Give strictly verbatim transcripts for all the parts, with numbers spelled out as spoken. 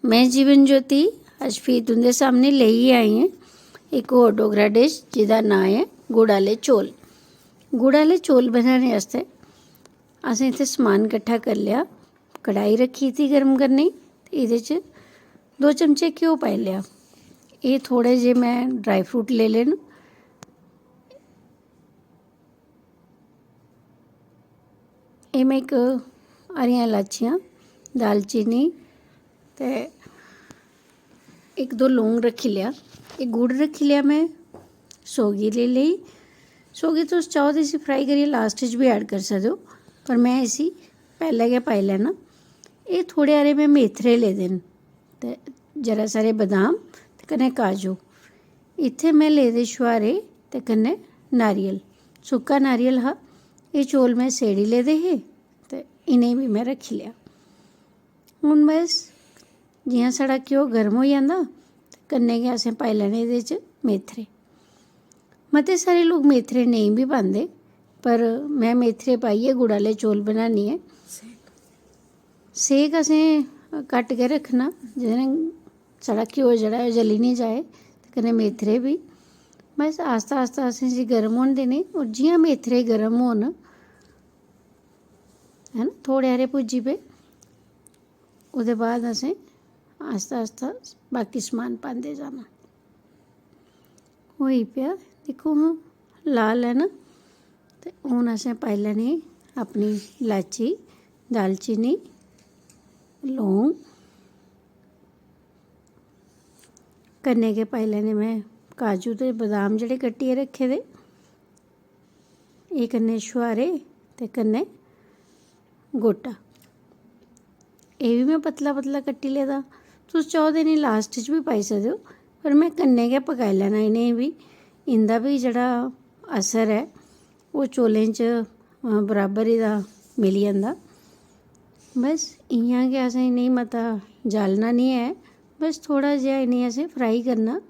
में जीवन ज्योति अज्ज फ्ही तुं'दे सामनै लेइयै आई आं इक होर डोगरा डिश, जेह्दा नांऽ ऐ गुड़ आह्ले चौल। गुड़ आह्ले चौल बनाने आस्तै असें इत्थै समान कट्ठा करी लेआ। कढ़ाई रक्खी थी गर्म करने गी, ते एह्दे च दो चमचे घ्यो पाई लेआ। एह् थोह्ड़े जे में ड्राई फ्रूट लेई ले न। एह् में इक हरियां लाचियां, दालचीनी ते इक दो लौंग रक्खी लेआ। एह् गुड़ रक्खी लेआ में, सौगी लेई लेई। सौगी तुस चाहो ते इसी फ्राई करियै लास्ट च बी ऐड करी सकदे ओ, पर में इसी पैह्लें गै पाई लैना। एह् थोह्ड़े हारे में मेथरे लेदे न ते जरा सारे बदाम ते कन्नै काजू। इत्थै में लेदे छुहारे ते कन्नै नारियल, सुक्का नारियल हा। एह् चौल में सेड़ी लेदे हे ते इ'नेंगी बी में रक्खी लेआ। हून बस जि'यां साढ़ा घ्यो गर्म होई जंदा ते कन्नै गै असें पाई लैने एह्दे च मेथरे। मते सारे लोक मेथरे नेईं बी पांदे, पर में मेथरे पाइयै गुड़ आह्ले चौल बनानी ऐ। सेक असें घट्ट गै रक्खना, जेह्दे नै साढ़ा घ्यो जेह्ड़ा ऐ, ओह् जली निं जाए, ते कन्नै मेथरे बी। बस आस्ता आस्ता असें इसी गर्म होन देने, होर जि'यां मेथरे गर्म होन, है ना, थोह्ड़े हारे भुज्जी पे, ओह्दे बाद असें आस्ता आस्ता बाकी समान पांदे जाना। होई पेआ, दिक्खो हां, लाल ऐ ना। ते हून असें पाई लैनी अपनी लाची, दालचीनी, लौंग, कन्नै गै पाई लैने में काजू ते बदाम जेह्ड़े कट्टियै रक्खे दे। एह् कन्नै छुहारे ते कन्नै गोटा। एह् बी में पतला पतला कट्टी लेदा। तुस चाहो ते इ'नें लास्ट च बी पाई सकदे ओ, पर में कन्नै गै पकाई लैना इ'नें बी। इं'दा बी जेह्ड़ा असर ऐ, ओह् चौलें च, अ, बराबर एह्दा मिली जंदा। बस इ'यां गै असें इ'नेंगी मता जालना निं ऐ, बस थोह्ड़ा जेहा इ'नेंगी असें फ्राई करना।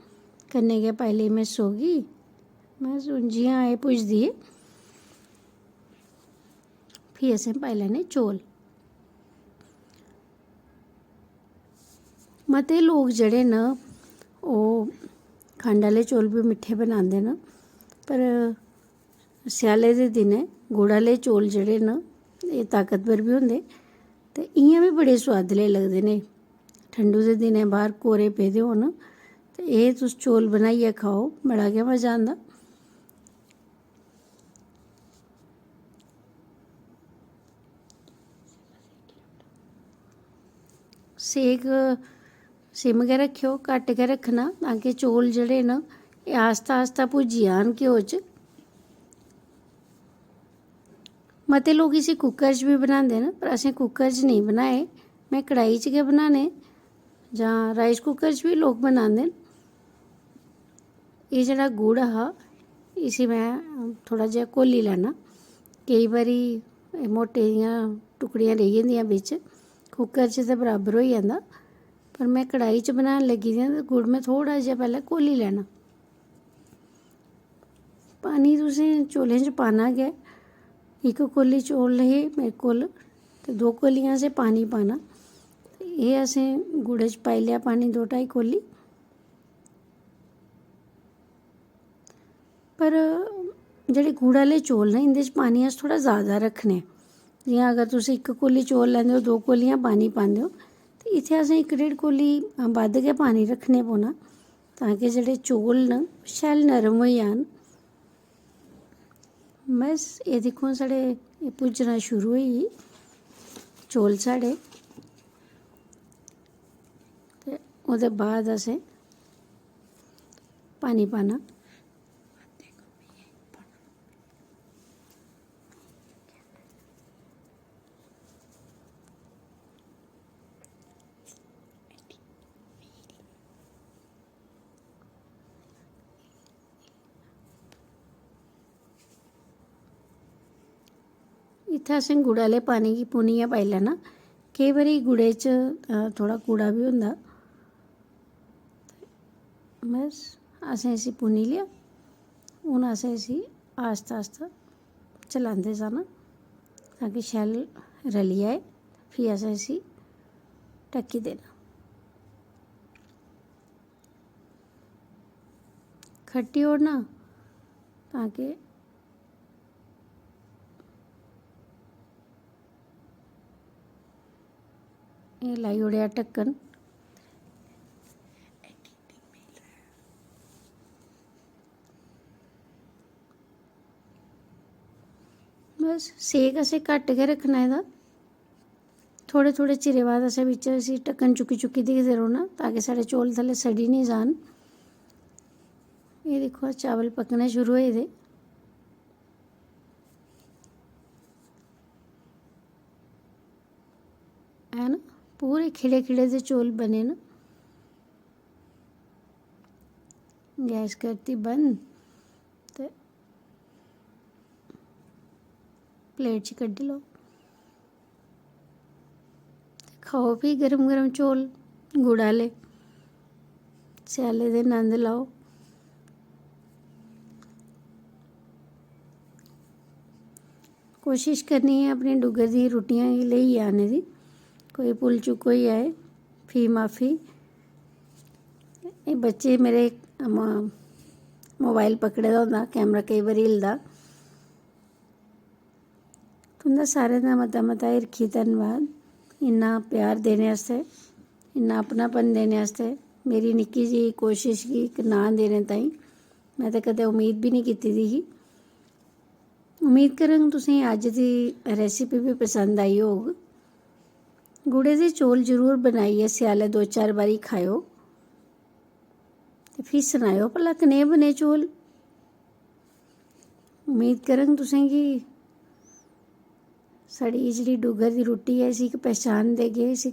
कन्नै गै पाई लेई में सौगी। बस हून जि'यां एह् भुजदी ऐ, फ्ही असें पाई लैने चौल। मते लोक जेह्ड़े न, ओह् खंड आह्ले चौल बी मिट्ठे बनांदे न, पर स्याले दे दिनें गुड़ आह्ले चौल जेह्ड़े न, एह् ताकतवर बी होंदे ते इ'यां बी बड़े सोआदले लगदे न। ठंडू दे दिनें बाह्र कोरे पेदे होन ते एह् तुस चौल बनाइयै खाओ, बड़ा गै मज़ा आंदा। सेक सिम गै रक्खेओ, घट्ट गै रक्खना, तां कि चौल जेह्ड़े न, एह् आस्ता आस्ता भुज्जी जान घ्यो च। मते लोक इसी कुकर च बी बनांदे न, पर असें कुकर च नेईं बनाए, में कढ़ाई च गै बनाने, जां राइस कुकर च बी लोक बनांदे न। एह् जेह्ड़ा गुड़ हा, इसी में थोह्ड़ा जेहा घोली लैना। केईं बारी एह् मोटे दियां टुकड़ियां रेही जंदियां बिच्च, कुकर च ते बराबर होई जंदा, पर में कढ़ाई च बनान लगी दी आं ते गुड़ में थोह्ड़ा जेहा पैह्लें घोली लैना। पानी तुसें चौलें च पाना गै। इक कौली चौल हे मेरे कोल ते दो कौलियां असें पानी पाना। ते एह् असें गुड़ै च पाई लेआ पानी दो ढाई कौली। पर जेह्ड़े गुड़ आह्ले चौल न, इं'दे च पानी अस थोह्ड़ा जैदा रक्खने। जि'यां अगर तुस इक कौली चौल लैंदे ओ, दो कौलियां पानी पांदे ओ, ते इत्थै असें इक डेढ कौली बद्ध गै पानी रक्खने पौना, तां कि जेह्ड़े चौल न, शैल नरम होई जान। बस, एह् दिक्खो, साढ़े एह् भुज्जना शुरू होई गे चौल साढ़े। ते ओह्दे बाद असें पानी पाना। इत्थै असें गुड़ आह्ले पानी गी पुनियै पाई लैना। केईं बारी गुड़ै च, अ, थोह्ड़ा कूड़ा बी होंदा। बस, असें इसी पुनी लेआ। हून असें इसी आस्ता आस्ता चलांदे जाना, तां कि शैल रली जाए। फ्ही असें इसी ढक्की देना। खट्टी ओड़ना, तां कि एह् लाई ओड़ेआ ढक्कन। बस सेक असें घट्ट गै रक्खना एह्दा। थोह्ड़े थोह्ड़े चिरै बाद असें बिच्च इसी ढक्कन चुक्की चुक्की दिखदे रौह्ना, तां कि साढ़े चौल थल्लै सड़ी निं जान। एह् दिक्खो, चावल पकने शुरू होए दे, है ना? पूरे खिड़े खिड़े दे चौल बने न। गैस करती बंद ते प्लेट च कड्ढी लैओ। ते खाओ फ्ही गर्म गर्म चौल गुड़ आह्ले। स्याले दे नंद लैओ। कोशश करनी ऐ अपने डुग्गर दी रुट्टियां गी लेइयै आने दी। कोई भुल चुक होई जाए, फ्ही माफी। एह् बच्चे मेरे म-, मोबाइल पकड़े दा होंदा, कैमरा केईं बारी हिलदा। तुं'दा सारें दा मता मता हिरखी धन्नवाद, इन्ना प्यार देने आस्तै, इन्ना अपनापन देने आस्तै, मेरी निक्की जेही कोशश गी इक नांऽ देने ताईं। में ते कदें उम्मीद बी निं कीती दी ही। उम्मीद करङ तुसें गी अज्ज दी recipe बी पसंद आई होग। गुड़े दे चौल जरूर बनाइयै स्यालै दो चार बारी खाएओ ते फ्ही सनाएओ भला कनेह् बने चौल। उम्मीद करङ तुसें गी साढ़ी एह् जेह्ड़ी डुग्गर दी रुट्टी ऐ, इसी इक पहचान देगे, इसी